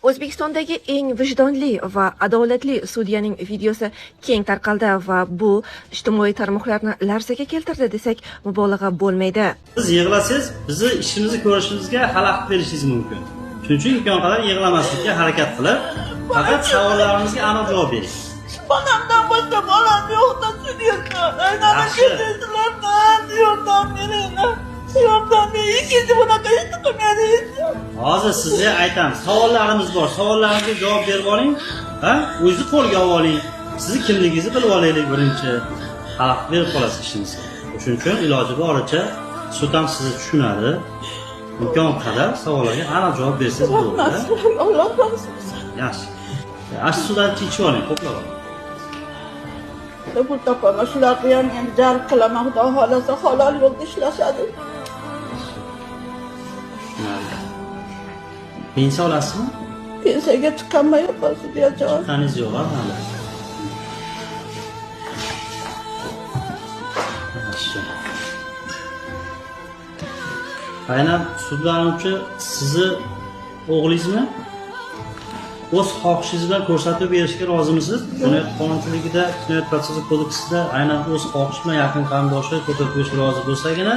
O'zbekistondagi eng vijdonli va adolatli sudyaning videosi keng tarqaldi va bu ijtimoiy tarmoqlarni larzaga keltirdi desak mubolag'a bo'lmaydi. Siz yig'lasangiz, bizni ishimizni ko'rishimizga xalaqit berishingiz mumkin. Shuning uchun imkon qadar yig'lamaslikka harakat qilib, faqat savollarimizga aniq javob bering. Bolamdan boshqa bolam yo'qda sudyajon. Aylanib Yaxshi. ketishlardan yordam beringlar. Yordam bering. Ikkinchi bunaqa ishni qilmaydi. Hozir sizga aytamiz, savollarimiz bor. Savollarimizga javob berib oling, ha? O'zingizni qo'lga olib oling. Sizni kimligingizni bilib olaylik birinchi. Xalaqit berib qolasiz ishingizga. Shuning uchun iloji boricha sud ham sizni tushunadi. Imkon qadar savollarga aniq javob bersangiz bo'ladi. Rahmat sizlarga, Alloh rozi bo'lsin. Yaxshi. Ashti suvdan ichib oling, ho'plab oling. Pul topaman, shularni ham endi jalb qilaman, Xudo xohlasa halol yo'lda ishlashadi. Tushunarli. Pensiya olasizmi? Pensiyaga chiqqanman yo'q, sudyajon. Chiqqaningiz yo'q, ha hali? Yaxshi. Aynan sudlanuvchi sizni o'g'lingizmi? O'z xohishingiz bilan ko'rsatib berishga rozimisiz? Jinoyat qonunchiligida, jinoyat protsessual kodeksida aynan o'z xohishi bilan yaqin qarindoshi ko'rsatib berishga rozi bo'lsagina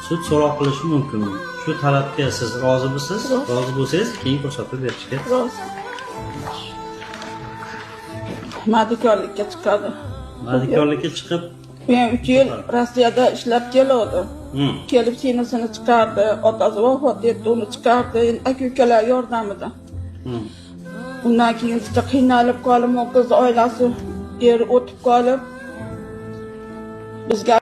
sud so'roq qilishi mumkin. Shu talabga siz rozimisiz? Rozi bo'lsangiz, keyin ko'rsatib berishga. Rozi. Madikorlikka chiqadi. Madikorlikka chiqib, Men 3 yil Rossiyada ishlab keluvdim. Kelib singisini chiqardi, otasi vafot etdi, uni chiqardi, endi aka-ukalar yordamida. Undan keyin juda qiynalib qolib, u qiz oilasi eri o'tib qolib, bizga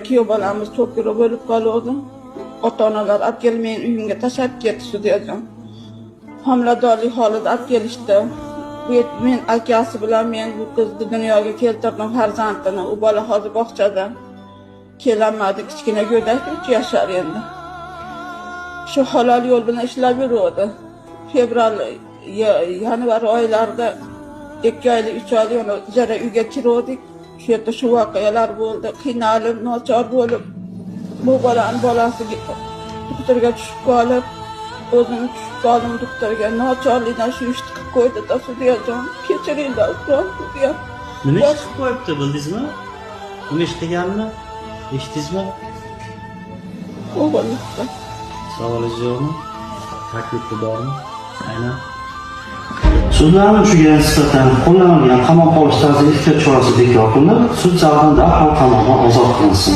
kuyov bolamiz to'kirib o'lib qoluvdi. Ota-onalar olib kelib meni uyimga tashlab ketdi sudyajon. Homiladorlik holida olib kelishdi. Bu men akasi bilan men bu qizni dunyoga keltirdim farzandini. U bola hozir bog'chada. Kelolmadi, kichkina go'dak 3 yashar endi. Shu halol yo'l bilan ishlab yuruvdi. Fevral, yanvar oylarida 2 oylik, 3 oylik uni ijara uyga kiruvdik. Shu yerda shu voqealar bo'ldi. Qiynalib, nochor bo'lib, bu bolani bolasiga doktorga tushib qolib, o'zim tushib qoldim doktorga. Nochorlikdan shu ishni qilib qo'ydi-da sudyajon. Kechiringlar, sudya. Nima ish qilib qo'yibdi, bildingizmi? Nima ish qilganini eshitdingizmi? O'g'illikda. Savolingiz yo'qmi? Taklifi bormi? Aynan. Sudlanuvchiga nisbatan qo'llanilgan qamoqqa olish tarzidagi ehtiyot chorasi bekor qilinib, sud zalidan darhol qamoqdan ozod qilinsin.